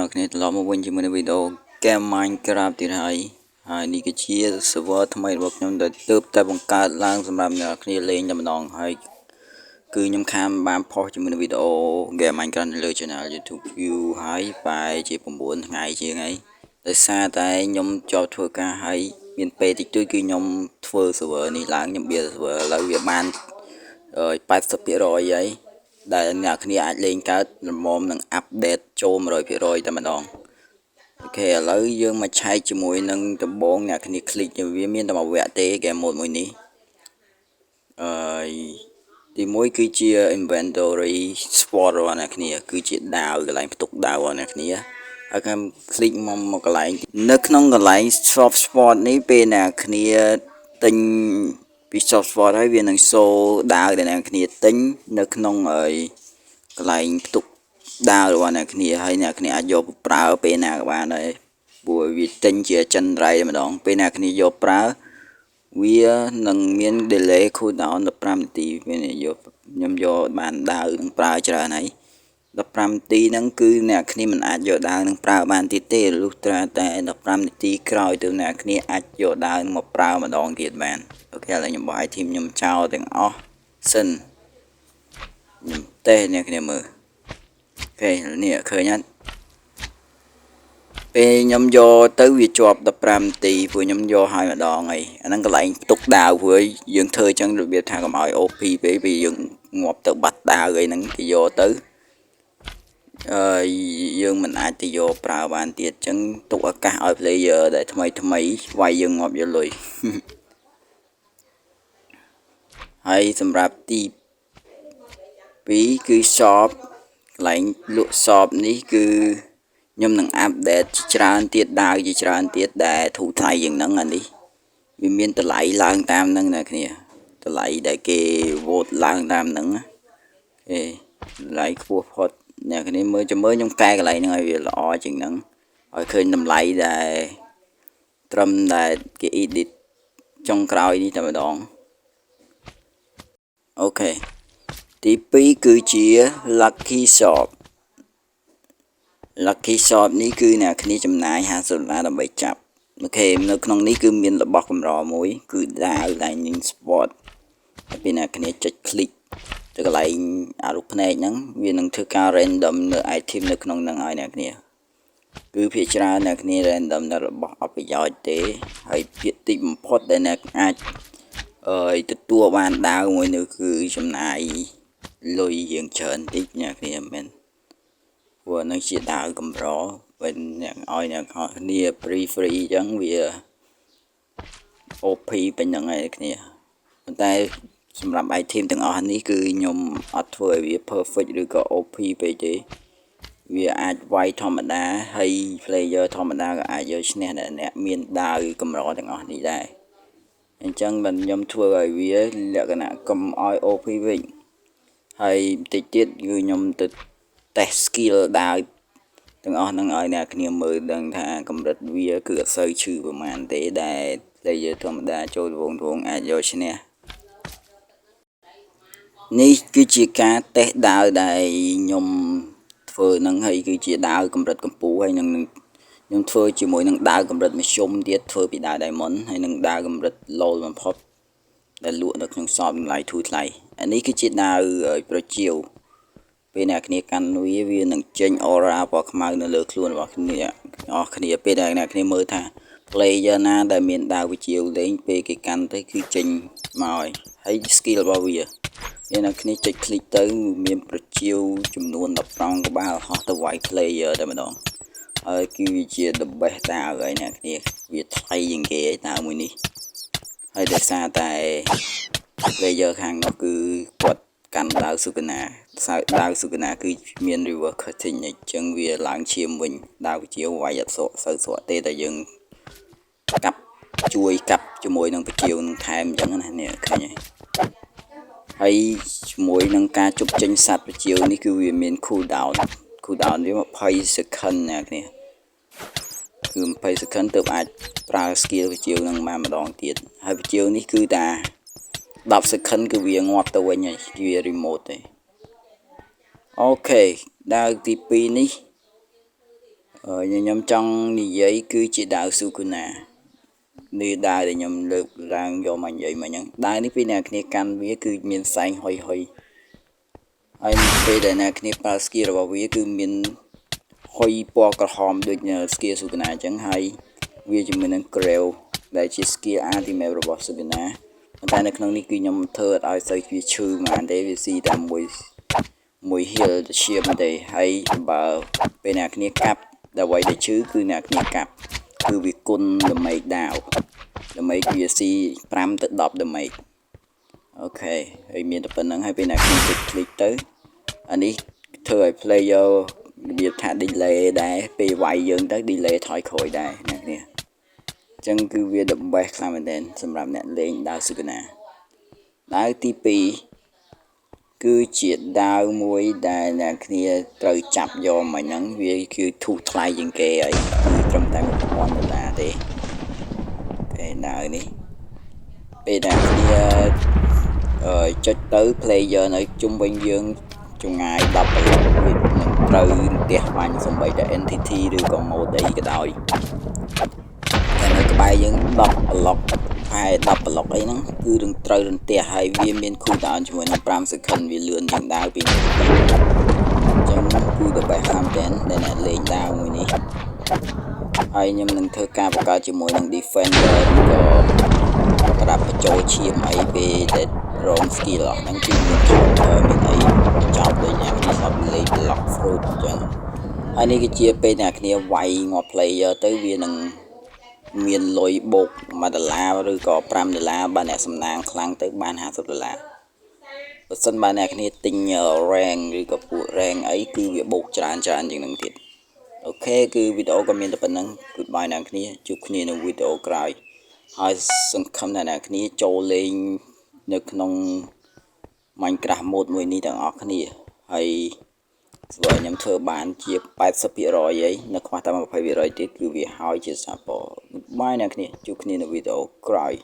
អ្នកគ្នាត្រឡប់មកវិញជាមួយនឹងវីដេអូ Game Minecraft ទៀតហើយហើយនេះគឺជា server ថ្មីរបស់ខ្ញុំដែលទើបតែបង្កើតឡើងសម្រាប់អ្នកគ្នាលេងតែម្ដងហើយគឺខ្ញុំខានបានផុសជាមួយនឹងវីដេអូ Game Minecraft នៅលើ Channel YouTube View ហើយប្រហែលជា9ថ្ងៃជាងហើយដោយសារតែខ្ញុំជាប់ធ្វើការហើយមានពេលតិចតួចគឺខ្ញុំធ្វើ server នេះឡើងខ្ញុំ build server ឥឡូវវាបាន80%ហើយដែលអ្នកគ្នាអាចលេងកើតល្មមនឹង update ចូល100%តែម្ដង OK ឥឡូវយើងមកឆែកជាមួយនឹងដំបងអ្នកគ្នា click វាមានតែមួយវគ្គទេ game mode មួយនេះអឺទីមួយគឺជា inventory sword របស់អ្នកគ្នាគឺជាដាវកន្លែងផ្ទុកដាវរបស់អ្នកគ្នាហើយខ្ញុំ click មកមកកន្លែងនៅក្នុងកន្លែង shop sword នេះពេលអ្នកគ្នាទិញពី shop sword ហើយវានឹង show ដាវដែលអ្នកគ្នាទិញនៅក្នុងអីកន្លែងផ្ទុកដាវរបស់អ្នកគ្នាហើយអ្នកគ្នាអាចយកប្រើពេលណាក៏បានដែរព្រោះវាទិញជាចិនត្រៃម្ដងពេលអ្នកគ្នាយកប្រើវានឹងមាន delay cooldown 15នាទីពេលនេះយកខ្ញុំយកបានដាវនឹងប្រើច្រើនហើយ15នាទីហ្នឹងគឺអ្នកគ្នាមិនអាចយកដាវនឹងប្រើបានទៀតទេលុះត្រាតែ15នាទីក្រោយទៅអ្នកគ្នាអាចយកដាវមកប្រើម្ដងទៀតបាន OK ឥឡូវខ្ញុំបោះ item ខ្ញុំចោលទាំងអស់សិនខ្ញុំតេអ្នកគ្នាមើល OK នេះឃើញអត់ពេលខ្ញុំយកទៅវាជាប់15នាទីព្រោះខ្ញុំយកឲ្យម្ដងហើយអាហ្នឹងកន្លែងផ្ទុកដាវព្រោះយើងធ្វើអញ្ចឹងរបៀបថាកុំឲ្យ OP ពេកពេលយើងងាប់ទៅបាត់ដាវអីហ្នឹងគេយកទៅអឺយើងមិនអាចទៅយកប្រើបានទៀតអញ្ចឹងទុកឱកាសឲ្យ player ដែលថ្មីថ្មីវាយយើងងាប់យកលុយហើយសម្រាប់ទី2គឺ shop កន្លែងលក់ shop នេះគឺខ្ញុំនឹង update ជាច្រើនទៀតដាវជាច្រើនទៀតដែលធូរថ្លៃជាងហ្នឹងអានេះវាមានតម្លៃឡើងតាមហ្នឹងអ្នកគ្នាតម្លៃដែលគេ vote ឡើងតាមហ្នឹងគេតម្លៃខ្ពស់ផុតអ្នកគ្នាមើលចាំមើលខ្ញុំកែកន្លែងហ្នឹងឲ្យវាល្អជាងហ្នឹងឲ្យឃើញតម្លៃដែលត្រឹមដែលគេ edit ចុងក្រោយនេះតែម្ដង OK ទី2គឺជា lucky shop lucky shop នេះគឺអ្នកគ្នាចំណាយ50ដុល្លារដើម្បីចាប់ OK នៅក្នុងនេះគឺមានរបស់កម្រមួយ គឺដាវ lightning sword ហើយពេលអ្នកគ្នាចុច click ទៅកន្លែងអារូបភ្នែកហ្នឹងវានឹងធ្វើការ random នៅ item នៅក្នុងហ្នឹងឲ្យអ្នកគ្នាគឺភាគច្រើនអ្នកគ្នា random នៅរបស់អត់ប្រយោជន៍ទេហើយភាគតិចបំផុតដែលអ្នកអាចអឺទទួលបានដាវមួយនោះគឺចំណាយលុយរៀងច្រើនតិចអ្នកគ្នាមែនព្រោះនឹងជាដាវកម្រពេលអ្នកឲ្យអ្នកគ្នា free free អញ្ចឹងវា OP ពេញហ្នឹងហើយគ្នាប៉ុន្តែសម្រាប់ item ទាំងអស់នេះគឺខ្ញុំអត់ធ្វើឲ្យវា perfect ឬក៏ OP ពេកទេវាអាចវាយធម្មតាហើយ player ធម្មតាក៏អាចយកឈ្នះដែរអ្នកមានដាវកម្រទាំងអស់នេះដែរអញ្ចឹងមិនខ្ញុំធ្វើឲ្យវាលក្ខណៈកុំឲ្យ OP វិញហើយបន្តិចទៀតគឺខ្ញុំទៅ test skill ដាវទាំងអស់ហ្នឹងឲ្យអ្នកគ្នាមើលដឹងថាកម្រិតវាគឺអត់សូវឈឺប្រហែលទេដែល player ធម្មតាចូលវងវងអាចយកឈ្នះនេះគឺជាការតេស្តដាវដែលខ្ញុំធ្វើហ្នឹងហើយគឺជាដាវកម្រិតកម្ពស់ហើយនឹងខ្ញុំធ្វើជាមួយនឹងដាវកម្រិតមធ្យមទៀតធ្វើពីដាវ diamond ហើយនឹងដាវកម្រិត low បំផុតដែលលក់នៅក្នុង shop តម្លៃធូរថ្លៃអានេះគឺជាដាវប្រជាវពេលអ្នកគ្នាកាន់វាវានឹងចេញ aura ពណ៌ខ្មៅនៅលើខ្លួនរបស់គ្នាអស់គ្នាពេលដែលអ្នកគ្នាមើលថា player ណាដែលមានដាវវិជាវលេងពេលគេកាន់ទៅគឺចេញមកហើយហើយ skill របស់វាមានអ្នកគ្នាចុច click ទៅមានប្រជាវចំនួន15ក្បាលហោះទៅវាយ player តែម្ដងហើយគឺវាជា the best ដាវហើយអ្នកគ្នាវាថ្លៃជាងគេឯដាវមួយនេះហើយដោយសារតែ player ខាងនោះគឺគាត់កាន់ដាវសុកណាដាវសុកណាគឺមាន reverse cutting អញ្ចឹងវាឡើងឈាមវិញដាវវិជាវាយអត់ស្រកសូវស្រកទេតែយើងកាប់ជួយកាប់ជាមួយនឹងប្រជាវនឹងថែមអញ្ចឹងណានេះឃើញហើយហើយជាមួយនឹងការជប់ចេញសัตว์ប្រជាវនេះគឺវាមាន cool down cool down វា20 second អ្នកគ្នាគឺ20 second ទើបអាចប្រើ skill ប្រជាវនឹងបានម្ដងទៀតហើយប្រជាវនេះគឺតា10 second គឺវាងាប់ទៅវិញហើយវា remote ទេ OK ដាវទី2នេះ ខ្ញុំចង់និយាយគឺជាដាវ Sukuna នេះដាវដែលខ្ញុំលើកឡើងយកមកនិយាយមកហ្នឹងដាវនេះពេលអ្នកគ្នាកាន់វាគឺមានផ្សែងហុយហុយហើយពេលដែលអ្នកគ្នាប្រើ skill របស់វាគឺមានហុយពណ៌ក្រហមដូច skill Sukuna អញ្ចឹងហើយវាជាមួយនឹង Grail ដែលជា skill ultimate របស់ Sukuna ប៉ុន្តែនៅក្នុងនេះគឺខ្ញុំធ្វើអត់ឲ្យសូវវាឈឺហ្មងទេវាស៊ីតែមួយមួយ heal ទៅឈាមទេហើយបើពេលអ្នកគ្នាកាប់ដល់អ្វីដែលឈឺគឺអ្នកគ្នាកាប់គឺវាគុណ damage ដាវ damage វាស៊ី5ទៅ10 damage OK ហើយមានតែប៉ុណ្្នឹងហើយពេលអ្នកគ្នាចុច click ទៅអានេះធ្វើឲ្យ player របៀបថា delay ដែរពេលវាយយើងទៅ delay ថយក្រោយដែរអ្នកគ្នាអញ្ចឹងគឺវា the best ខ្លាំងមែនទែនសម្រាប់អ្នកលេងដាវ Sukuna ដាវទី2គឺជាដាវមួយដែលអ្នកគ្នាត្រូវចាប់យកមកហ្នឹងវាគឺធូរថ្លៃជាងគេហើយគឺត្រឹមតែ1000ដុល្លារទេពេលដាវនេះពេលដែលគ្នាចុចទៅ player នៅជុំវិញយើងចម្ងាយ10ប្លុកវានឹងត្រូវផ្ទះបាញ់សំបីតែ entity ឬក៏ mob អីក៏ដោយតែនៅក្បែរយើង10ប្លុកប្រហែល10ប្លុកអីហ្នឹងគឺនឹងត្រូវរន្ទះហើយវាមាន cooldown ជាមួយនឹង5 second វាលឿនជាងដាវពីនេះអញ្ចឹងគឺ the best ខ្លាំងមែនដែលអ្នកលេងដាវមួយនេះហើយខ្ញុំនឹងធ្វើការបង្កើតជាមួយនឹង defender ឬក៏ក្តាប់បញ្ចូលឈាមអីពេលដែលរង skill អស់ហ្នឹងគឺមាន counter មានអីបញ្ចប់ដូចអ្នកគ្នាស្រាប់លេង Blox Fruit អញ្ចឹងហើយនេះគឺជាពេលអ្នកគ្នាវាយងាប់ player ទៅវានឹងមានលុយបូក1ដុល្លារឬក៏5ដុល្លារបើអ្នកសំណាងខ្លាំងទៅបាន50ដុល្លារបើសិនបើអ្នកគ្នាទិញ rank ឬក៏ពួក rank អីគឺវាបូកច្រើនច្រើនជាងនឹងទៀត OK គឺវីដេអូក៏មានតែប៉ុណ្្នឹង Goodbye អ្នកគ្នាជួបគ្នានៅវីដេអូក្រោយហើយសង្ឃឹមថាអ្នកគ្នាចូលលេងនៅក្នុង Minecraft mode មួយនេះទាំងអស់គ្នាហើយស្បើខ្ញុំធ្វើបានជា80%អីនៅខ្វះតែ20%ទៀតគឺវាហើយជាសាពរ Goodbye អ្នកគ្នាជួបគ្នានៅវីដេអូក្រោយ។